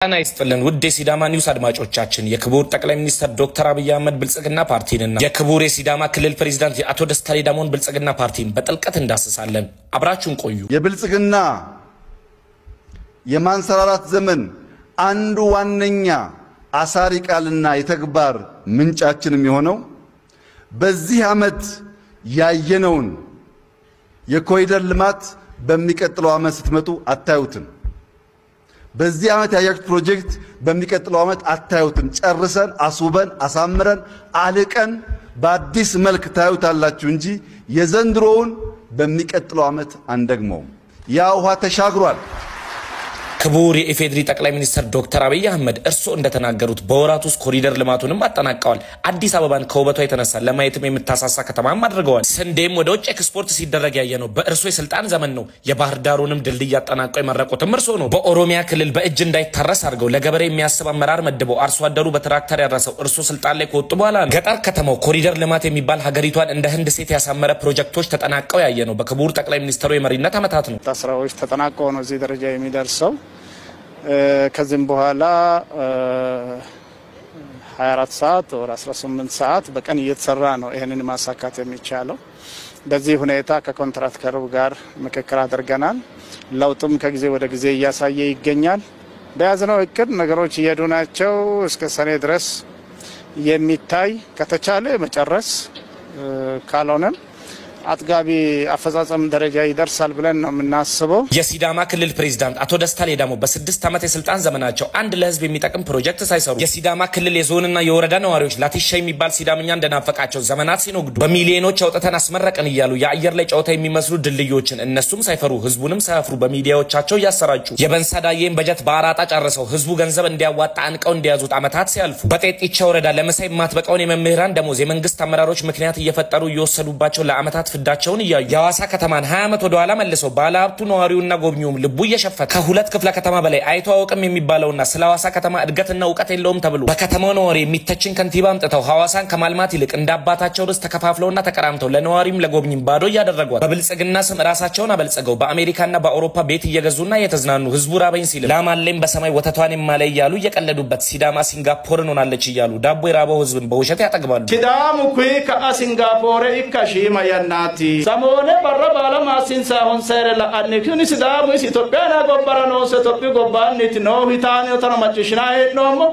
ጤና ይስጥልን ውድ የሲዳማ ኒውስ አድማጮቻችን፣ የክቡር ጠቅላይ ሚኒስትር ዶክተር አብይ አህመድ ብልጽግና ፓርቲንና የክቡር የሲዳማ ክልል ፕሬዚዳንት የአቶ ደስታ ሌዳሞን ብልጽግና ፓርቲን በጥልቀት እንዳስሳለን። አብራችሁን ቆዩ። የብልጽግና የማንሰራራት ዘመን አንዱ ዋነኛ አሳሪ ቃልና የተግባር ምንጫችን የሚሆነው በዚህ ዓመት ያየነውን የኮሪደር ልማት በሚቀጥለው ዓመት ስትመጡ አታዩትም። በዚህ ዓመት ያያችሁት ፕሮጀክት በሚቀጥለው ዓመት አታዩትም። ጨርሰን፣ አስውበን፣ አሳምረን፣ አልቀን በአዲስ መልክ ታዩታላችሁ እንጂ የዘንድሮውን በሚቀጥለው ዓመት አንደግመውም። ያ ውሃ ተሻግሯል። ክቡር የኢፌድሪ ጠቅላይ ሚኒስትር ዶክተር አብይ አህመድ እርስዎ እንደተናገሩት በወራት ውስጥ ኮሪደር ልማቱንም አጠናቀዋል። አዲስ አበባን ከውበቷ የተነሳ ለማየትም የምታሳሳ ከተማም አድርገዋል። ስንዴም ወደ ውጭ ኤክስፖርት ሲደረግ ያየ ነው በእርስዎ የስልጣን ዘመን ነው። የባህር ዳሩንም ድልድይ አጠናቀው የመረቁትም እርስዎ ነው። በኦሮሚያ ክልል በእጅ እንዳይታረስ አድርገው ለገበሬ የሚያስብ አመራር መድበው አርሶ አደሩ በትራክተር ያረሰው እርስዎ ስልጣን ላይ ከወጡ በኋላ ነው። ገጠር ከተማው ኮሪደር ልማት የሚባል ሀገሪቷን እንደ ህንድ ሴት ያሳመረ ፕሮጀክቶች ተጠናቀው ያየ ነው በክቡር ጠቅላይ ሚኒስትሩ የመሪነት ዓመታት ነው። ስራዎች ተጠናቀው ነው እዚህ ደረጃ የሚደርሰው። ከዚህም በኋላ 24 ሰዓት ወር 18 ሰዓት በቀን እየተሰራ ነው ይሄንን ማሳካት የሚቻለው። በዚህ ሁኔታ ከኮንትራክተሩ ጋር ምክክር አድርገናል። ለውጥም ከጊዜ ወደ ጊዜ እያሳየ ይገኛል። በያዝነው እቅድ ነገሮች እየሄዱ ናቸው። እስከ ሰኔ ድረስ የሚታይ ከተቻለ መጨረስ፣ ካልሆነም አጥጋቢ አፈጻጸም ደረጃ ይደርሳል ብለን ነው የምናስበው። የሲዳማ ክልል ፕሬዚዳንት አቶ ደስታ ሌዳሞ በ6 ዓመት የስልጣን ዘመናቸው አንድ ለህዝብ የሚጠቅም ፕሮጀክት ሳይሰሩ የሲዳማ ክልል የዞንና የወረዳ ነዋሪዎች ላቲሻ የሚባል ሲዳምኛ እንደናፈቃቸው ዘመናት ሲኖግዱ በሚሊዮኖች አውጥተን አስመረቅን እያሉ የአየር ላይ ጨዋታ የሚመስሉ ድልድዮችን እነሱም ሳይፈሩ ህዝቡንም ሳያፍሩ በሚዲያዎቻቸው እያሰራጩ የበንሳ ዳዬን በጀት በአራጣ ጨርሰው ህዝቡ ገንዘብ እንዲያዋጣ አንቀው እንዲያዙት ዓመታት ሲያልፉ በጤጢቻ ወረዳ ለምሳ የማትበቃውን የመምህራን ደሞዝ የመንግስት አመራሮች ምክንያት እየፈጠሩ እየወሰዱባቸው ለዓመታት ፍዳቸውን እያዩ የሐዋሳ ከተማን 20 ዓመት ወደ ኋላ መልሰው ባለሀብቱ ነዋሪውና ጎብኚውም ልቡ እየሸፈተ ከሁለት ክፍለ ከተማ በላይ አይቶ አያውቅም የሚባለውና ስለ ሐዋሳ ከተማ እድገትና እውቀት የለውም ተብሎ በከተማው ነዋሪ የሚተችን ከንቲባ አምጥተው ሐዋሳን ከማልማት ይልቅ እንደ አባታቸው ርስት ተከፋፍለውና ተቀራምተው ለነዋሪም ለጎብኚም ባዶ እያደረጓት በብልጽግና ስም ራሳቸውን አበልጽገው በአሜሪካና በአውሮፓ ቤት እየገዙና እየተዝናኑ ህዝቡ ራበኝ ሲል ላም አለኝ በሰማይ ወተቷን የማላይ እያሉ እየቀለዱበት ሲዳማ ሲንጋፖርን ሆናለች እያሉ ዳቦ የራበው ህዝብን በውሸት ያጠግባሉ። ሲዳሙ ኩይ ከአ ሲንጋፖሬ ኢካሺማ ያናቲ samoone barra baala maassinsahon seere la'anni kuni Sidaamu isi Itophiyana gobbara noonse Itophiyu gobbaanniti noohu yitaanotano macciishshinanni hee'noommo።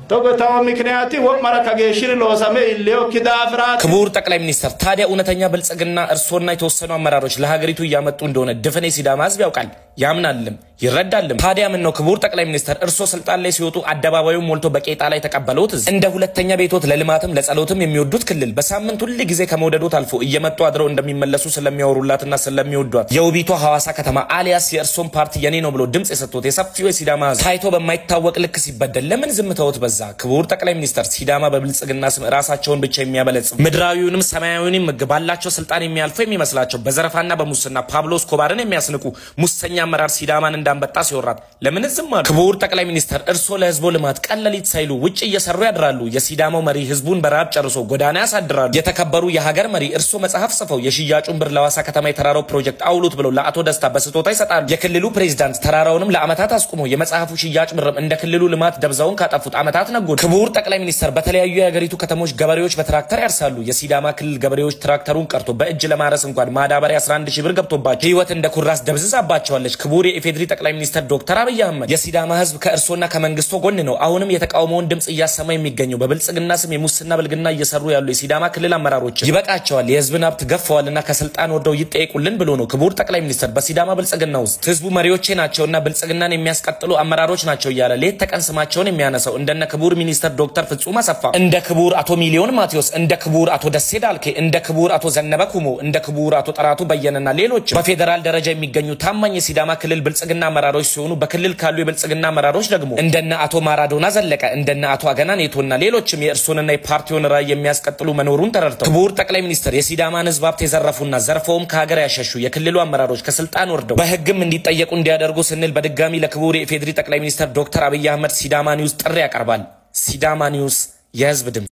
togo tawo ምክንያት ወመራ ከጌሽሪ ሎሰሜ ኢሌዮ ኪዳፍራት። ክቡር ጠቅላይ ሚኒስትር፣ ታዲያ እውነተኛ ብልጽግና እርስዎና የተወሰኑ አመራሮች ለሀገሪቱ እያመጡ እንደሆነ ድፍን የሲዳማ ህዝብ ያውቃል፣ ያምናልም፣ ይረዳልም። ታዲያ ምን ነው ክቡር ጠቅላይ ሚኒስትር፣ እርስዎ ስልጣን ላይ ሲወጡ አደባባዩን ሞልቶ በቄጣ ላይ ተቀበለውት እንደ ሁለተኛ ቤቶት ለልማትም ለጸሎትም የሚወዱት ክልል በሳምንት ሁል ጊዜ ከመውደዶት አልፎ እየመጡ አድረው እንደሚመለሱ ስለሚያወሩላትና ስለሚወዷት የውቢቷ ሐዋሳ ከተማ አሊያስ የእርሶን ፓርቲ የኔ ነው ብሎ ድምፅ የሰጡት የሰፊው የሲዳማ ህዝብ ታይቶ በማይታወቅ ልክ ሲበደል ለምን ዝምታዎት በዛ? ክቡር ጠቅላይ ሚኒስትር፣ ሲዳማ በብልጽግና ስም ራሳቸውን ብቻ የሚያበለጽጉ ምድራዊውንም ሰማያዊውንም ሕግ ባላቸው ስልጣን የሚያልፉ የሚመስላቸው በዘረፋና በሙስና ፓብሎ እስኮባርን የሚያስንቁ ሙሰኛ አመራር ሲዳማን እንዳንበጣ ሲወራት ለምን ዝም አሉ? ክቡር ጠቅላይ ሚኒስትር፣ እርስዎ ለህዝቡ ልማት ቀን ለሊት ሳይሉ ውጭ እየሰሩ ያድራሉ። የሲዳማው መሪ ህዝቡን በረሃብ ጨርሶ ጎዳና ያሳድራሉ። የተከበሩ የሀገር መሪ፣ እርስዎ መጽሐፍ ጽፈው የሽያጩን ብር ለሐዋሳ ከተማ የተራራው ፕሮጀክት አውሉት ብለው ለአቶ ደስታ በስጦታ ይሰጣሉ። የክልሉ ፕሬዚዳንት ተራራውንም ለአመታት አስቁሞ የመጽሐፉ ሽያጭ ብርም እንደ ክልሉ ልማት ደብዛውን ካጠፉት ዓመታት ነጎዱ። ክቡር ጠቅላይ ሚኒስትር፣ በተለያዩ የሀገሪቱ ከተሞች ገበሬዎች በትራክተር ያርሳሉ። የሲዳማ ክልል ገበሬዎች ትራክተሩን ቀርቶ በእጅ ለማረስ እንኳን ማዳበሪያ 11 ሺህ ብር ገብቶባቸው ህይወት እንደ ኩራስ ደብዝዛባቸዋለች። ክቡር የኢፌድሪ ጠቅላይ ሚኒስትር ዶክተር አብይ አህመድ፣ የሲዳማ ህዝብ ከእርሶና ከመንግስቶ ጎን ነው። አሁንም የተቃውሞውን ድምፅ እያሰማ የሚገኘው በብልጽግና ስም የሙስና ብልግና እየሰሩ ያሉ የሲዳማ ክልል አመራሮች ይበቃቸዋል፣ የህዝብን ሀብት ገፈዋልና ከስልጣን ወርደው ይጠየቁልን ብሎ ነው። ክቡር ጠቅላይ ሚኒስትር፣ በሲዳማ ብልጽግና ውስጥ ህዝቡ መሪዎቼ ናቸውና ብልጽግናን የሚያስቀጥሉ አመራሮች ናቸው እያለ ሌት ተቀን ስማቸውን የሚያነሳው እንደነ ክቡር ሚኒስትር ዶክተር ፍጹም አሰፋ፣ እንደ ክቡር አቶ ሚሊዮን ማቴዎስ፣ እንደ ክቡር አቶ ደሴ ዳልኬ፣ እንደ ክቡር አቶ ዘነበ ኩሞ፣ እንደ ክቡር አቶ ጠራቱ በየነና ሌሎች በፌዴራል ደረጃ የሚገኙ ታማኝ የሲዳማ ክልል ብልጽግና አመራሮች ሲሆኑ በክልል ካሉ የብልጽግና አመራሮች ደግሞ እንደነ አቶ ማራዶና ዘለቀ፣ እንደነ አቶ አገና ኔቶና ሌሎችም የእርሶንና የፓርቲውን ራዕይ የሚያስቀጥሉ መኖሩን ተረድተው ክቡር ጠቅላይ ሚኒስትር፣ የሲዳማን ህዝብ ሀብት የዘረፉና ዘርፈውም ከሀገር ያሸሹ የክልሉ አመራሮች ከስልጣን ወርደው በህግም እንዲጠየቁ እንዲያደርጉ ስንል በድጋሚ ለክቡር የኢፌዴሪ ጠቅላይ ሚኒስትር ዶክተር አብይ አህመድ ሲዳማ ኒውስ ጥሪ ያቀርባል። ሲዳማ ኒውስ የህዝብ ድምፅ።